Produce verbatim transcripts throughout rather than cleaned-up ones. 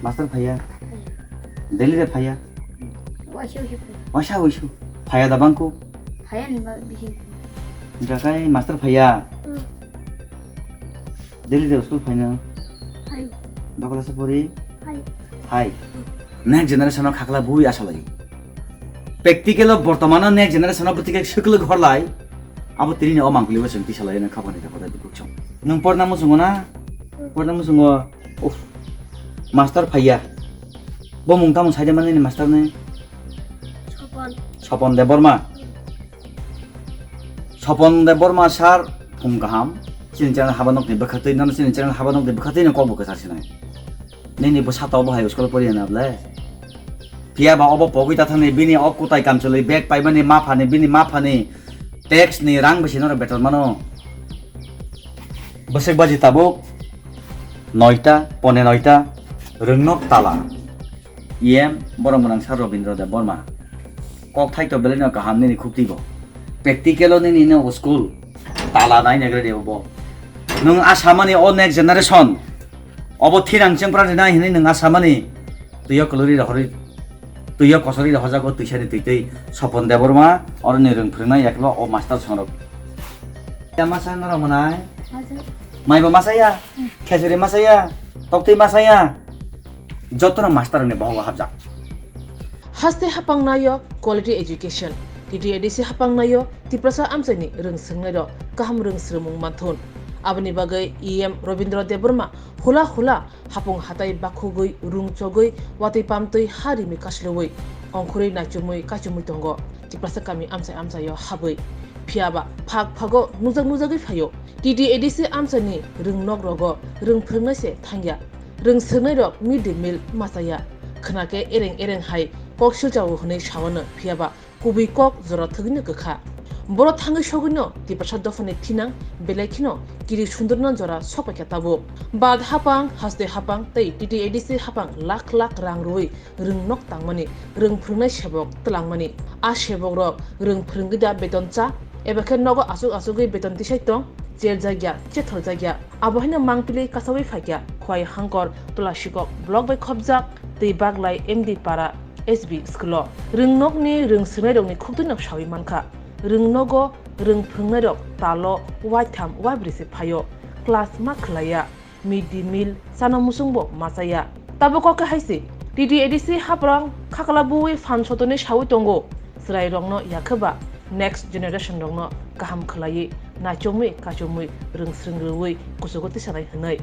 Master phaiya? Daily de phaiya? Waisa waisa phaiya. Waisa waisa. Phaiya da bangko? Phaiya ni ba bisi. Jakai master phaiya? Hmm. Daily de school phaina? Phai. Dokola se pori? Phai. Phai. Next generation o khakla bui asalai. Practical o bortomano next generation o bwtwi khe swklu ghorlai. Abo tini ni o mangpili bo chwng tisalai no khapani ta khoda dukuk chong. Nwng porna muchungo na? Porna muchungo. Uff. Master phaiya. Bo mung tamo saide mani ni master ni? Sopon. Sopon Debbarma. Sopon Debbarma sir phung kaham. Chini channel haba nokni bwkhatwi nano chini channel haba nokni bwkhatwi no kok bo kwchar sinai. Nini bwsa to bo hai school pori na ble. Phiya ba obo pogwi ta thani bini o kutai kamchwlwi bag paimani maphani bini maphani tax ni rang bisi no beton mano. Bwswk baji tabuk noita, pone noita, rwngnok tala. E M borok mwnang sir Robindra Debbarma. Kok thai to belai no kaham nini khukti bo. Practical o nini no school tala nai nagre de bo. Nwng asamani o next generation obo thirang chengpra rinai hinwi nwng asamani twiyo kwlwrwi rohorwi twiyo kosorwi rohorjago twisani twi twi Sopon Debbarma oroni rwng phwrwngnai yaklo o master songrok. Ya masa norok mwnai? Masa. Maibo masa ya? Hmm. Khesuri masa ya? Toktwi masa ya? Jotono master ni bohogo hapjak. Haste hapang naio quality education. T T A D C hapang naio Tiprasa amchaini rwng swrwngnairok kaham rwng swrwngmung manthun. Aboni bagwi E M Robindra Debbarma hula hula hapung hatai bakhugwi rung chogwi watwi pamtwi ha rimwi kaslwi ongkhorwi naichomwi kaichomwi tongo Tiprasa kami amchai amchaio habwi. Phiyaba phak phago nujak nujagwi phaio. T T A D C amchaini rwng nok rogo rwng phwrwngnai se thangya. Rwng swrwngnairok mid day meal machaya. Khwnakhe ereng ereng hai kok silchao hwnwi sawano phiyaba kubui kok jora thwgwino kwkha. Boro thangwi sogwino Tiprasa dophani thinang belai kheno kiri sundurna jora sokpaikha tabuk. Bad hapang, haste hapang tei T T A D C hapang lakh lakh rang rwui rwng nok tangmani, rwng phwrwngnai sebok twlangmani. A sebok rok rwng phwrwngwi da beton cha, eba khe nogo aswk aswkgwi beton tisai tong, cherjakya, chetholjakya. Abo haino mangpili kasaui phaikha Khwai Hangkor Tulasikok block bai khopjak Twi Baglai M D Para S B school o. Rwng nokni rwng swrwngnairokni khuktwino saui mankha. Rwng nogo rwng phwrwngnairok talo waitham waibri se phaio, class ma khwlaiya. Mid day meal chana muchungbo machaya. Tabuk kok hai se, T T A D C haprang khakla bui phan sotoni saui tongo. Chwrairokno yakheba next generation rokno kaham khwlaiwi naichomwi kaichomwi rwng swrwng rwui kuchugo tisanai hwnwi.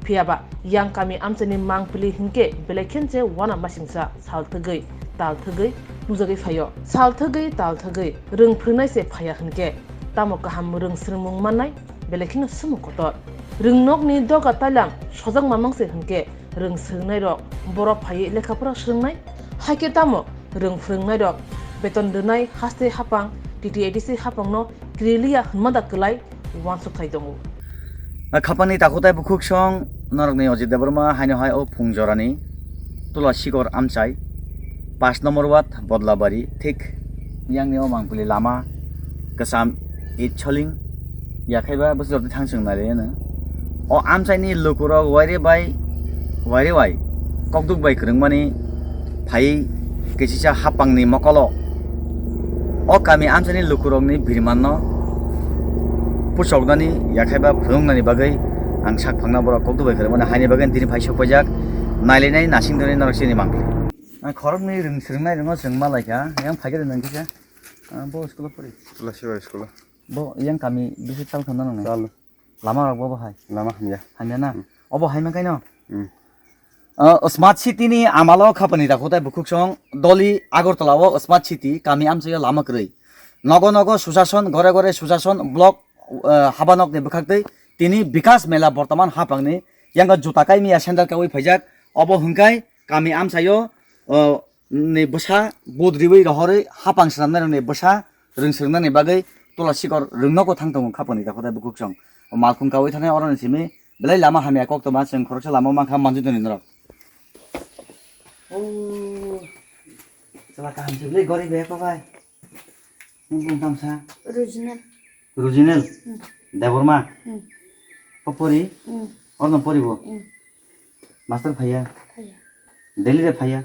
Phiyaba yang kami amchaini mangpili hinkhe belai khenche wana masingcha sal thwgwi, tal thwgwi nujagwi phaio. Sal thwgwi, tal thwgwi rwng phwrwngnai se phaiya hinkhe tamo kaham rwng swrwngmung mannai? Belai kheno sumung kotor. Rwng nokni doga tailam sojak mamang se hinkhe rwng swrwngnairok boro phaiwi lekha pora swrwngnai. Haikhe tamo rwng phwrwngnairok beton rwnai haste hapang T T A D C hapangno kiriliya hwnma da kwlai uansukthai tongo. Khapani takhuk tei bukhuk song norokni Ajit Debbarma haino hai o phung jorani Tula Sikor amchai, pash nombor ward, Bodlabari, thik yangni o mangpili lama kwcham, it soling, yakhaiba bwswk twi thangswng nai le no. O amchaini lukurok waire bai, waire wai, kokduk bai kwrwngmani phaiwi kisisa hapangni mokolo. O kami amchaini lukurokni birimanno puchoknani yakhaiba phunuknani bagwi ang sak phangna borok kokduk bai kwrwngmani haini bagwi tini phai sok paijak nailainai nasing tongwi norok chini mangpili. Ang khoroknwi rwng swrwngnai rwngno chwng ma laikha, yang phaikhe rwng kisa, ah, bo school-o pori. Tulasibar school-o. Bo yang kami bisi tal khana nang. Tal. Lama rok bo bo hai. Lama hamya. Hamya na? Hmm. Obo hai ma kaino? Hmm. Ah, Smart City ni amalo khapani da khotai bukhuk song doli Agartala o Smart City kami amchaio lama kwrwi. Nogo nogo susason, gore gore susason block, ah, habanok ni bwkhak twi tini Bikas Mela bortoman hapang ni yang juta kai miya sandal kawi phaijak. Obo hwnkhe kami amchaio, ah, ni bwsa bud riwi rohorwi hapang swnamnai rokni bwsa rwng swrwngnani bagwi Tula Sikor rwng nogo thang tongo khapani da khotai bukhuk song. O malkhung kawi thangwi oroni simi belai lama hamya koktwma chwng khoroksa lama mankha manjui toni norok. O chwla kaham se belai gori be ko bai. Nung bung tamsa? Rujinel. Rujinel? Hmm. Debbarma? Hmm. O pori? Hmm. Orno poribo? Hmm. Master phaiya? Phaiya. Daily de phaiya?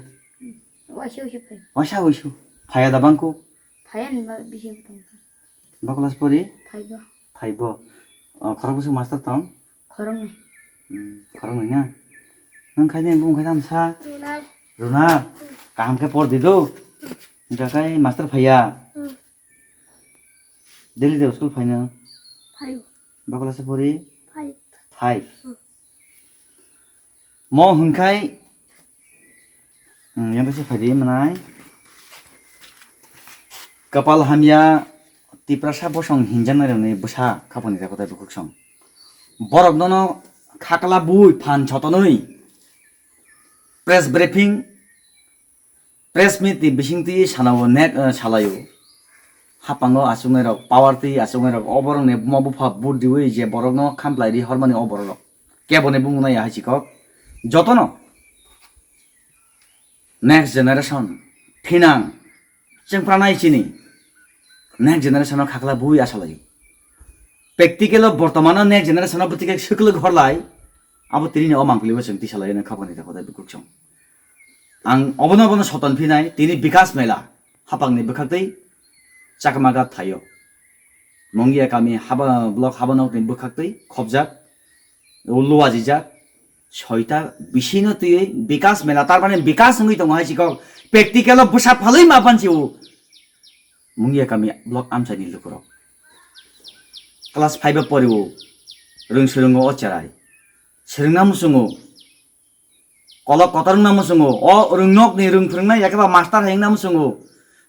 Waisa waisa phai. Waisa waisu. Phaiya da bangku? Phaiya ni ba bisi tong. Ba class pori? Phaibo. Phaibo. O, khorok bwswk master tong? Khoroknwi. Hmm, khoroknwi na? Nang khai de bung khai tamsa? Runar. Runar. Kaham khe por di do. Jakai master phaiya. Hmm. Daily de school phaina? Phaibo. Ba class pori? Phai. Phai. Hmm. Mo hwnkhai, hmm, yang kaisa phaidi manai. Kapal hamya Tiprasa bosong hinjaknai rokni bwsa khapangni jakotai bukhuk song. Borok nono khakla bui phan chotonwi press briefing, press meet ni bisingtwi sanao nek, eh, salaio. Hapango achuknai rok, power twi achuknai rok, o borok ni buma bupha vote riwi je borok no khamplai ri hormani o borok rok. Kebo ni bumung nai ya hai chikok. Jotono next generation thinang chwng pranai chini next generation o khakla bui asalaio. Practical o bortomano next generation o bwtwi khe swklwk horlai abo tini ni o mangpili bo chwng tisalaio nang khapangni jakotai bukhuk song. Ang obono obono soton phinai tini Bikas Mela hapangni bwkhaktwi Chakmagat thaio. Mungia kami haba block habanokni bwkhaktwi khobjak, o luajijak, soita bisino twiwi Bikas Mela, tar mane Bikas wngwi tongo hai sikok, practical o bwsa phalwi ma pansi o. Mungia kami block amchaini lukurok class five o pori o, rwng swrwngo o cherai, swrwngna muchungo. Kolok kotor wngna muchungo, o rwngnokni rwng phwrwngnai, yakhe ba master hai wngna muchungo.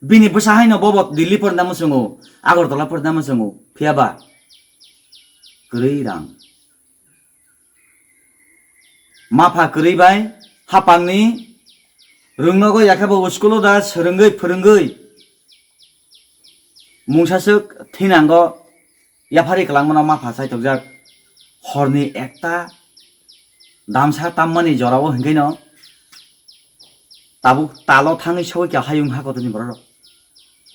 Bini bwsa haino bobo Delhi porna muchungo, Agartala porna muchungo. Phiya ba kwrwi rang. Mapha kwrwi bai hapangni rwngnogo, yakhe bo school o da swrwngwi phwrwngwi. Mungsaswk thinango yaphari kwlangmano mapha chaitokjak. Horni ekta damsa tammani jorao hwnkhe no tabuk talo thangwi sogwi kha hayung ha kotorni bororok.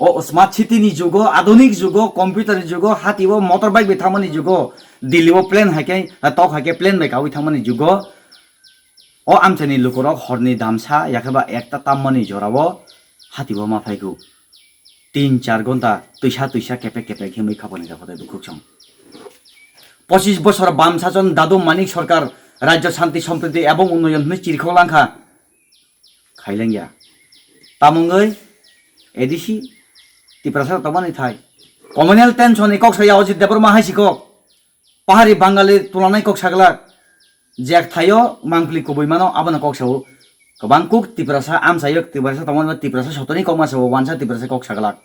O smart city ni jugo, adhunik jugo, computer ni jugo, hati o motor bike bai thangmani jugo, Delhi o plane hai khe, tok hai khe plane bai kaui thangmani jugo. O amchaini lukurok horni damsa yakhe ba ekta tammani jorao hati o ma phai kho. Tin char ghonta twisa twisa kepek kepek himwi khapani kha kotai bukhuk song. Pochis bosor bam sachon Dadu Manik Sarkar rajyo shanti sompriti ebong unnoyon hwnwi chirikhok langkha. Khailengya. Tamungwi A D C Tiprasa tongmani thai. Communal tension ni kok saya Ajit Debbarma hai sikok. Pahari Bangali tulanai kok saglak. Jek thaio mangpili kubui mano abono kok sao. Kwbang kuk Tiprasa amchaio Tiprasa tongmani Tiprasa sotoni kok ma sao wansa Tiprasa kok saglak.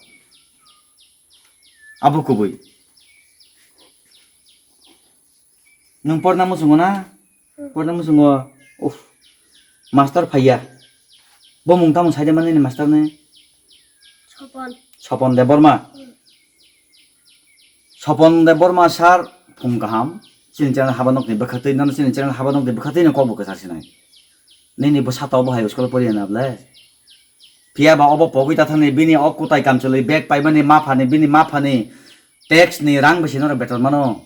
Abo kubui. Nwng porna muchungo na? Hmm. Porna muchungo. Uff. Master phaiya. Bo mung tamo saide mani ni master ni? Sopon. Sopon Debbarma. Hmm. Sopon Debbarma sir phung kaham. Chini channel haba nokni bwkhaktwi nano chini channel haba nokni bwkhaktwi no kok bo kwchar sinai. Nini bwsa to bo hai school poriya na ble. Phiya ba obo pogwi ta thani bini o kutai kamchwlwi bag paimani maphani bini maphani tax ni rang bisi norok beton mano.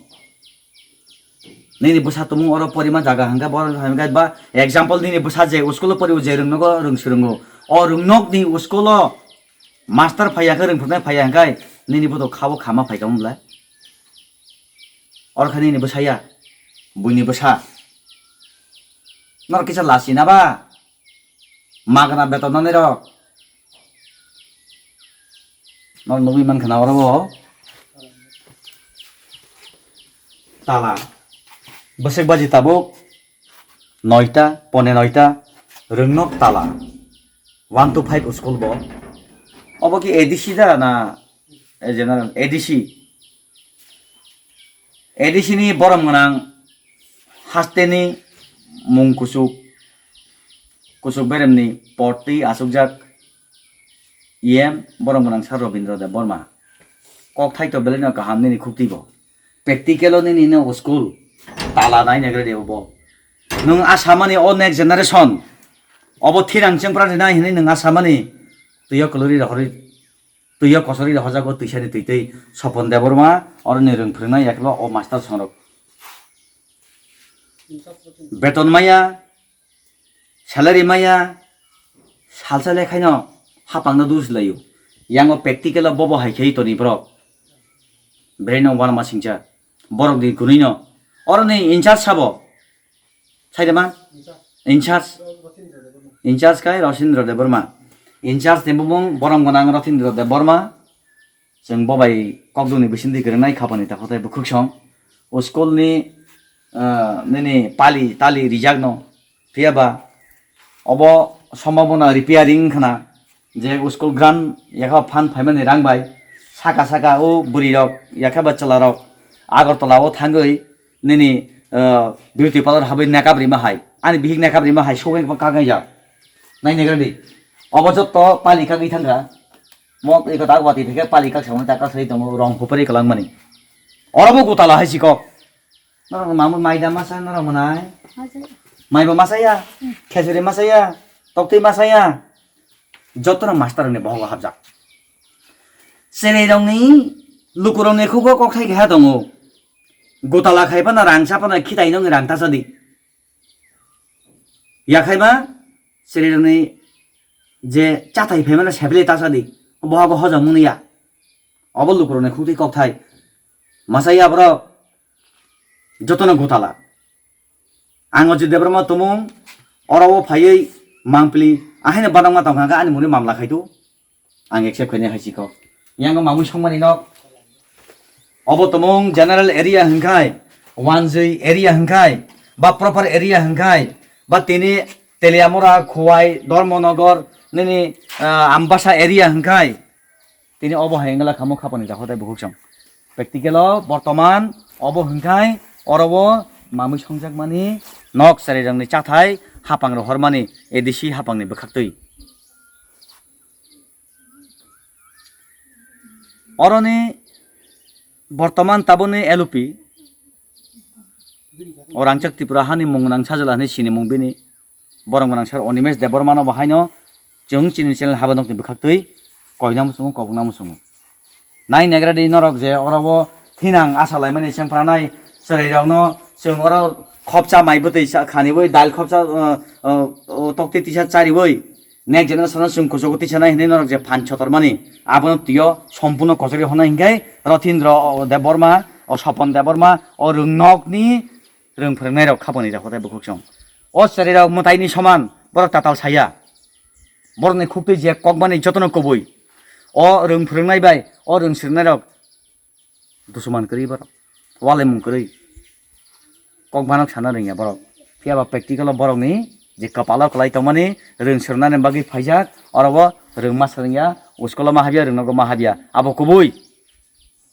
Nini bwsa tumung oro porima jaga hwnkhe bo hwnkhe ba example nini bwsa je school o pori o je rwngnogo rwng swrwngo. O rwngnok ni school o master phaiya khe rwngphurnai phaiya hwnkhe nini bodo khabo khama phaika wng belai. Oro khe nini bwsa ya, buini bwsa. Norok kisa lachina ba? Magna beton nanai rok. Norok nugwi mankha na oro o. Tala. Bwswk baji tabuk noita, pone noita. Rwngnok tala. One to five school bo. Obo ki A D C da na, eh, general A D C? A D C ni borom gwnang hasteni mung kuchuk, kuchuk beremni portwi achukjak E M borom gwnang Sir Robindra Debbarma. Kokthai to belai no kaham nini khukti bo. Practical o nini no school tala nai nagre de obo. Nwng asamani o next generation obo thinang chengpra rinai hinwi nwng asamani twiyo kwlwrwi rohorwi. Twiyo kosorwi rohorjago twisani twitwi Sopon Debbarma oroni rwng phwrwngnai yaklo o master songrok. Beton maya, salary maya, Salsa le khaino hapangno dus laio. Yango practical o bobo hai khe toni borok. Brain o uanama singcha. Borok ni kunui no. Oro ni in charge sabo. Saidama? In charge. In charge kai Rosindra Debbarma. In charge ni bumung borom gwnang Rotindra Debbarma. Chwng bo bai kokduni bisingtwi kwrwngnai khapani takhuk tei bwkhwk song. O school ni, ah, nini pali tali rijak no. Phiya ba obo sombhabona repairing wngkha na je o school grant yakha phan phaimani rang bai saka saka o bwrwi rok yakha ba chwla rok Agartala o thangwi nini, ah, beauty parlor habwi makeup rima hai. Ani bihik makeup rima hai sogwi kaknai jak. Nai negra di. Obo jotto pali kagwi thangkha. Mo eko tak wati theke pali kak samani tak kasai tongo rong hupari kalang mani. Oro bo gutala hai sikok. Norok mamu maida masa norok manai. Masa. Maiba masa ya. Khesuri masa ya. Toktwi masa ya. Jotono master ni bohogo hapjak. Chwrai rokni lukurokni khugo kokthai keha tongo. Gutala khai phano rang sa phano khitai nongni rang tasa di. Yakhaima chwrairokni je chathai phaimano sepilai tasa di, bohago hojak mungya. Obo lukurokni khuktwi kokthai. Masa ya borok jotono gutala. Ang o je Debbarma tumung oro o phaiwi mangpili ahaino banokma tongkha khe ani mungni mamla khaitu. Ang accept khainai hai sikok. Yango mamui songmani nok. Obo tomong general area hwnkhai, wanjwi area hwnkhai, ba proper area hwnkhai, ba tini Teliamura, Khowai, Dharmanagar, nini, ah, Ambasa area hwnkhai. Tini obo hai wngla khamung khapani jahotai bukhuk song. Practical o bortoman obo hwnkhai oro o mamui songjakmani nok chwrairokni chathai hapang rohormani A D C hapangni bwkhaktwi. Oroni bortoman taboni L O P o rangchak Tripura hani mung nang sajwla hinwi sinimung bini borok gwnang sir Animesh Debbarma no bo haino chwng chini channel haba nokni bwkhaktwi koina muchungo kobokna muchungo. Nai negra di norok je oro o thinang asa laimani chengphranai chwrairokno chwng oro khopsa mai bwtwi sa khaniwi dal khopsa, uh, uh, uh, tokti tisa chariwi next generation no chwng kuchugo tisanai hinwi norok je phan sotormani abono twiyo sompurno kochori hwnna hinkhe Rothindro, o, Debbarma, o, Sopon Debbarma, o, rwngnokni rwng phwrwngnairok khapani rok hotai bukhuk song. O chwrairok mwtaini soman, borok tatal saya. Borokni khuktwi je kokmani jotono kubui. O rwng phwrwngnai bai, o rwng swrwngnairok dusuman kwrwi borok. Walemung kwrwi. Kok banok sana rwngya borok. Phiya ba practical o borokni je kwpalo kwlai tongmani rwng swrwngnani bagwi phaijak, oro bo rwng ma swrwngya, school o ma habya, rwngnogo ma habya. Abo kubui.